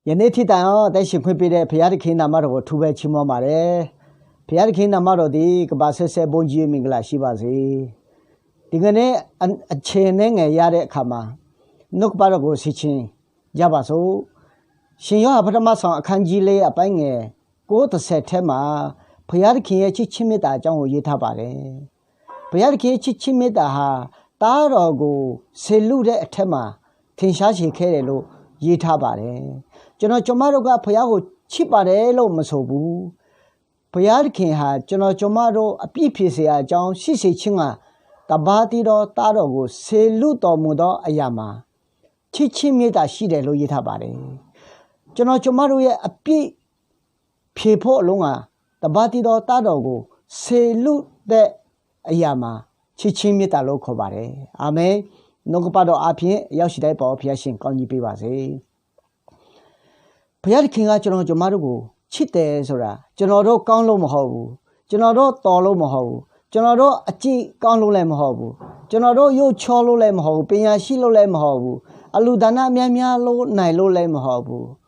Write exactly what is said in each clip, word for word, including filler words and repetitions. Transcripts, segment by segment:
ယနေ့ထီးတန်အ တႆးရှင်ခွင့်ပေးတဲ့ ဘုရားသခင်နာမတော်ကို ထူးပဲချီးမွမ်းပါတယ်။ ဘုရားသခင်နာမတော်သည် ကမ္ဘာအဆက်ဆက် ဘုန်းကြီးမင်္ဂလာရှိပါစေ။ ဒီကနေ့ အ- အချိန်အနည်းငယ်ရတဲ့အခါမှာ နှုတ်ကပတ်တော်ကို ဆင်ခြင်ကြပါစို့။ ရှင်ယောဟန်ပထမဆောင် အခန်းကြီးလေး အပိုင်းငယ်ကိုး တစ်ဆယ်ထဲမှာ ဘုရားသခင်ရဲ့ ချစ်ခြင်းမေတ္တာအကြောင်းကို ရေးထားပါတယ်။ ဘုရားသခင်ရဲ့ ချစ်ခြင်းမေတ္တာဟာ သားတော်ကို စေလွှတ်တဲ့အထက်မှာ ထင်ရှားစေခဲ့တယ်လို့ ရေးထားပါတယ်။ ကျွန်တော် ကျွန်မတို့က ဘုရားကို ချစ်ပါတယ်လို့ မဆိုဘူး။ ဘုရားသခင်ဟာ ကျွန်တော် ကျွန်မတို့ အပြစ်ဖြေစရာအကြောင်း ရှိစေခြင်းငှာ တပါးတည်းသော သားတော်ကို စေလွှတ်တော်မူသောအရာမှာ ချစ်ခြင်းမေတ္တာရှိတယ်လို့ ရေးထားပါတယ်။ ကျွန်တော် ကျွန်မတို့ရဲ့ အပြစ်ဖြေဖို့အလို့ငှာ တပါးတည်းသော သားတော်ကို စေလွှတ်တဲ့အရာမှာ ချစ်ခြင်းမေတ္တာလို့ ခေါ်ပါတယ်။ အာမင်။ နှုတ်ကပတ်တော်အားဖြင့် ရောက်ရှိတိုင်းပေါ် ဘုရားရှင် ကောင်းကြီးပေးပါစေ။ ဘုရားသခင်က ကျွန်တော် ကျွန်မတို့ကို ချစ်တယ်ဆိုတာ ကျွန်တော်တို့ ကောင်းလို့မဟုတ်ဘူး။ ကျွန်တော်တို့ တော်လို့မဟုတ်ဘူး။ ကျွန်တော်တို့ အကြည့်ကောင်းလို့လည်း မဟုတ်ဘူး။ ကျွန်တော်တို့ ရုပ်ချောလို့လည်း မဟုတ်ဘူး။ ပညာရှိလို့လည်း မဟုတ်ဘူး။ အလှူဒါနများများ လုပ်နိုင်လို့လည်း မဟုတ်ဘူး။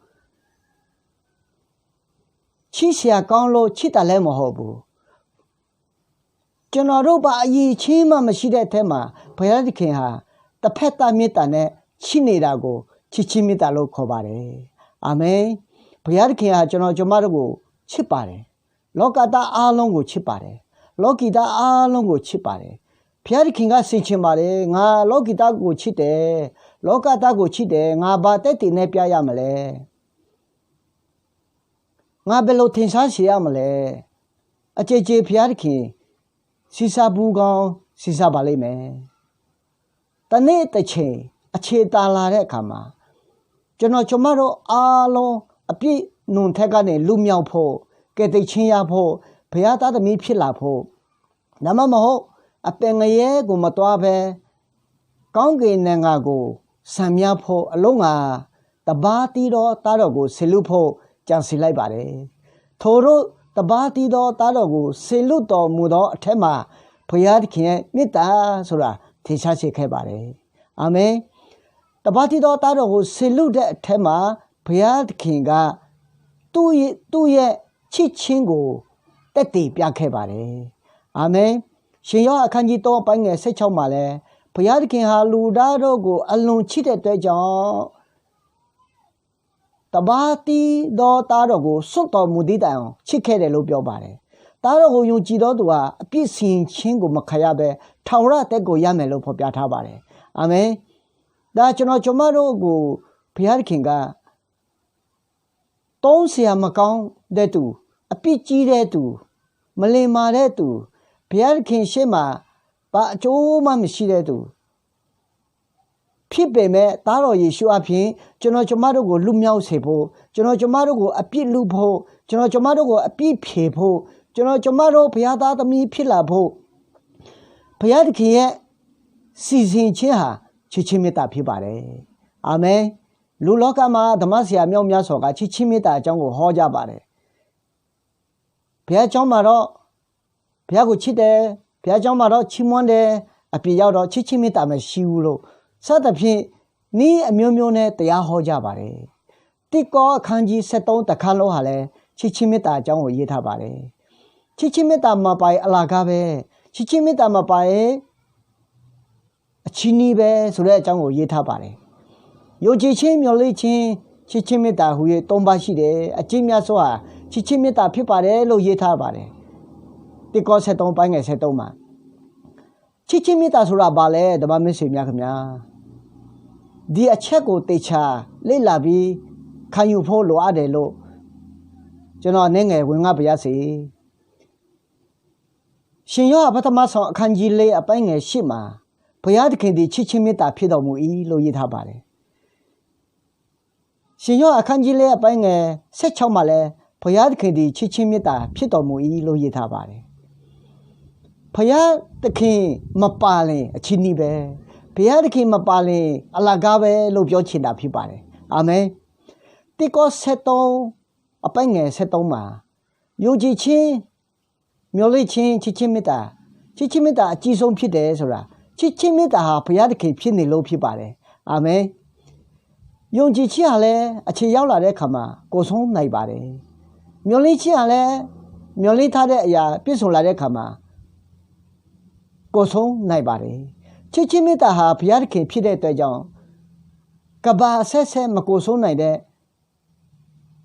ချစ်စရာကောင်းလို့ ချစ်တာလည်း မဟုတ်ဘူး။ ကျွန်တော်တို့ ဘာအရည်အချင်းမှ မရှိတဲ့အထဲမှာ ဘုရားသခင်ဟာ တစ်ဖက်သတ်မေတ္တာနဲ့ ချစ်နေတာကို ချစ်ခြင်းမေတ္တာလို့ ခေါ်ပါတယ်။ အာမင်။ ဘုရားသခင်ဟာ ကျွန်တော် ကျွန်မတို့ကို ချစ်ပါတယ်။ လောကသားအားလုံးကို ချစ်ပါတယ်။ လောကီသားအားလုံးကို ချစ်ပါတယ်။ ဘုရားသခင်က ဆင်ခြင်ပါတယ်။ ငါ လောကီသားကို ချစ်တယ်။ လောကသားကို ချစ်တယ်။ ငါ ဘာသက်သေနဲ့ ပြရမလဲ။ ငါ ဘယ်လို ထင်ရှားစေရမလဲ။ အကြိမ်ကြိမ် ဘုရားသခင် စဉ်းစားဖူးကောင်း စဉ်းစားပါလိမ့်မယ်။ တစ်နေ့တစ်ချိန် အချိန်သာလာတဲ့အခါမှာ ကျွန်တော် ကျွန်မတို့အားလုံး အပြစ်ဒဏ်ထဲကနေ လွတ်မြောက်ဖို့၊ ကယ်တင်ခြင်းရဖို့၊ ဘုရားသားသမီး ဖြစ်လာဖို့၊ ဒါမှမဟုတ် အပင်ငရဲကို မသွားဘဲ ကောင်းကင်နိုင်ငံကို ဆံမျဉ်းဖို့အလို့ငှာ တစ်ပါးတည်းသော သားတော်ကို စေလွှတ်ဖို့ ကြံစည်လိုက်ပါတယ်။ ထိုသို့ တစ်ပါးတည်းသော သားတော်ကို စေလွှတ်တော်မူသောအထဲမှာ ဘုရားသခင်ရဲ့ မေတ္တာဆိုတာ ထင်ရှားစေခဲ့ပါတယ်။ အာမင်။ တစ်ပါးတည်းသော သားတော်ကို စေလွှတ်တဲ့အထဲမှာ ဘုရားသခင်က သူ့ရဲ့- သူ့ရဲ့ ချစ်ခြင်းကို သက်သေပြခဲ့ပါတယ်။ အာမင်။ ရှင်ယောဟန် အခန်းကြီးသုံး အပိုင်းငယ် ဆယ့်ခြောက်မှာလည်း ဘုရားသခင်ဟာ လူသားတို့ကို အလွန်ချစ်တဲ့အတွက်ကြောင့် တစ်ပါးတည်းသော သားတော်ကို စွန့်တော်မူသည့်တိုင်အောင် ချစ်ခဲ့တယ်လို့ ပြောပါတယ်။ သားတော်ကို ယုံကြည်သောသူဟာ အပြစ်စီရင်ခြင်းကို မခံရဘဲ ထာဝရအသက်ကို ရမယ်လို့ ဖော်ပြထားပါတယ်။ အာမင်။ ဒါ ကျွန်တော် ကျွန်မတို့ကို ဘုရားသခင်က သုံးစရာမကောင်းတဲ့သူ၊ အပြစ်ကြီးတဲ့သူ၊ မလိမ္မာတဲ့သူ၊ ဘုရားသခင်ရှေ့မှာ ဘာအကျိုးမှမရှိတဲ့သူ ဖြစ်ပေမဲ့ သားတော်ယေရှုအားဖြင့် ကျွန်တော် ကျွန်မတို့ကို လွတ်မြောက်စေဖို့၊ ကျွန်တော် ကျွန်မတို့ကို အပြစ်လွတ်ဖို့၊ ကျွန်တော် ကျွန်မတို့ကို အပြစ်ဖြေဖို့၊ ကျွန်တော် ကျွန်မတို့ ဘုရားသားသမီး ဖြစ်လာဖို့ ဘုရားသခင်ရဲ့ စီစဉ်ခြင်းဟာ ချစ်ခြင်းမေတ္တာ ဖြစ်ပါတယ်။ အာမင်။ လူလောကမှာ ဓမ္မဆရာ မြောက်များစွာက ချစ်ခြင်းမေတ္တာအကြောင်းကို ဟောကြပါတယ်။ ဘုရားကျောင်းမှာတော့ ဘုရားကိုချစ်တယ်၊ ဘုရားကျောင်းမှာတော့ ချီးမွမ်းတယ်၊ အပြင်ရောက်တော့ ချစ်ခြင်းမေတ္တာ မရှိဘူးလို့ စသဖြင့် နည်းအမျိုးမျိုးနဲ့ တရားဟောကြပါတယ်။ တိကော အခန်းကြီး ဆယ့်သုံး တစ်ခန်းလုံးဟာလည်း ချစ်ခြင်းမေတ္တာအကြောင်းကို ရေးထားပါတယ်။ ချစ်ခြင်းမေတ္တာ မပါရင် အလကားပဲ၊ ချစ်ခြင်းမေတ္တာ မပါရင် အချည်းနှီးပဲဆိုတဲ့အကြောင်းကို ရေးထားပါတယ်။ ယုံကြည်ခြင်း၊ မျှော်လင့်ခြင်း၊ ချစ်ခြင်းမေတ္တာဟူ၍ သုံးပါးရှိတယ်။ အကျဉ်းများစွာ ချစ်ခြင်းမေတ္တာ ဖြစ်ပါတယ်လို့ ရေးထားပါတယ်။ တိကော ဆယ့်သုံး ပိုင်းငယ် ဆယ့်သုံးမှာ။ ချစ်ခြင်းမေတ္တာဆိုတာ ဘာလဲ ဓမ္မမိတ်ဆွေများခင်ဗျာ။ ဒီအချက်ကို သေချာလေ့လာပြီး ခံယူဖို့ လိုအပ်တယ်လို့ ကျွန်တော် အနည်းငယ် ဝင်ငပ်ပါရစေ။ ရှင်ယောဟန် ပထမဆောင် အခန်းကြီးလေး အပိုင်းငယ်ရှစ်မှာ ဘုရားသခင်သည် ချစ်ခြင်းမေတ္တာ ဖြစ်တော်မူ၏လို့ ရေးထားပါတယ်။ ရှင်ယောဟန် အခန်းကြီးလေး အပိုင်းငယ် ဆယ့်ခြောက်မှာလည်း ဘုရားသခင်သည် ချစ်ခြင်းမေတ္တာ ဖြစ်တော်မူ၏လို့ ရေးထားပါတယ်။ ဘုရားသခင်မပါရင် အချည်းနှီးပဲ။ ဘုရားသခင်မပါရင် အလကားပဲလို့ ပြောချင်တာ ဖြစ်ပါတယ်။ အာမင်။ တိကော ဆယ့်သုံး အပိုင်းငယ် ဆယ့်သုံးမှာ ယုံကြည်ခြင်း မျှော်လင့်ခြင်း၊ ချစ်ခြင်းမေတ္တာ၊ ချစ်ခြင်းမေတ္တာ အကြီးဆုံးဖြစ်တယ်ဆိုတာ၊ ချစ်ခြင်းမေတ္တာဟာ ဘုရားသခင်ဖြစ်နေလို့ ဖြစ်ပါတယ်။ အာမင်။ ယုံကြည်ခြင်းဟာလည်း အခြေရောက်လာတဲ့အခါမှာ ကုန်ဆုံးနိုင်ပါတယ်။ မျှော်လင့်ခြင်းဟာလည်း မျှော်လင့်ထားတဲ့အရာ ပြည့်စုံလာတဲ့အခါမှာ ကုန်ဆုံးနိုင်ပါတယ်။ ချစ်ခြင်းမေတ္တာဟာ ဘုရားသခင်ဖြစ်တဲ့အတွက်ကြောင့် ကမ္ဘာအဆက်ဆက် မကုန်ဆုံးနိုင်တဲ့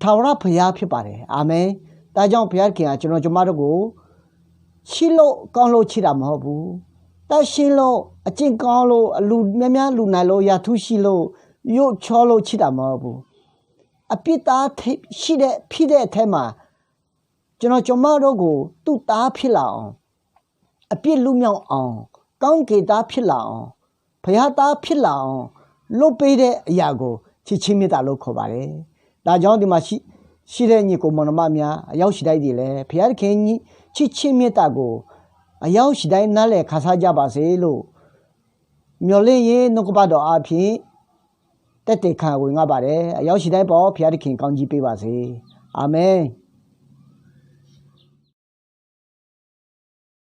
ထာဝရဘုရားဖြစ်ပါတယ်။ အာမင်။ ဒါကြောင့် ဘုရားသခင်ဟာ ကျွန်တော် ကျွန်မတို့ကို ချစ်လို့ ကောင်းလို့ ချစ်တာမဟုတ်ဘူး။ သန့်ရှင်းလို့ အကျင့်ကောင်းလို့ အလှူများများ လှူနိုင်လို့ ရာထူးရှိလို့ ရုပ်ချောလို့ ချစ်တာမဟုတ်ဘူး။ အပြစ်သားဖြစ်တဲ့ ဖြစ်တဲ့အထဲမှာ ကျွန်တော် ကျွန်မတို့ကို သူ့သားဖြစ်လာအောင်၊ အပြစ်လွတ်မြောက်အောင်၊ ကောင်းကင်သားဖြစ်လာအောင်၊ ဘုရားသားဖြစ်လာအောင် လုပ်ပေးတဲ့အရာကို ချစ်ခြင်းမေတ္တာလို့ ခေါ်ပါတယ်။ ဒါကြောင့် ဒီမှာရှိ- ရှိတဲ့ ညီအစ်ကိုမောင်နှမများ အယောက်ရှိတိုင်းသည်လည်း ဘုရားသခင် ချစ်ခြင်းမေတ္တာကို အယောက်ရှိတိုင်း နားလည်ခံစားကြပါစေလို့ မျှော်လင့်ရင်း နှုတ်ကပတ်တော်အားဖြင့် သက်သေခံဝေငှပါတယ်။ အယောက်ရှိတိုင်းအပေါ် ဘုရားသခင် ကောင်းကြီးပေးပါစေ။ အာမင်။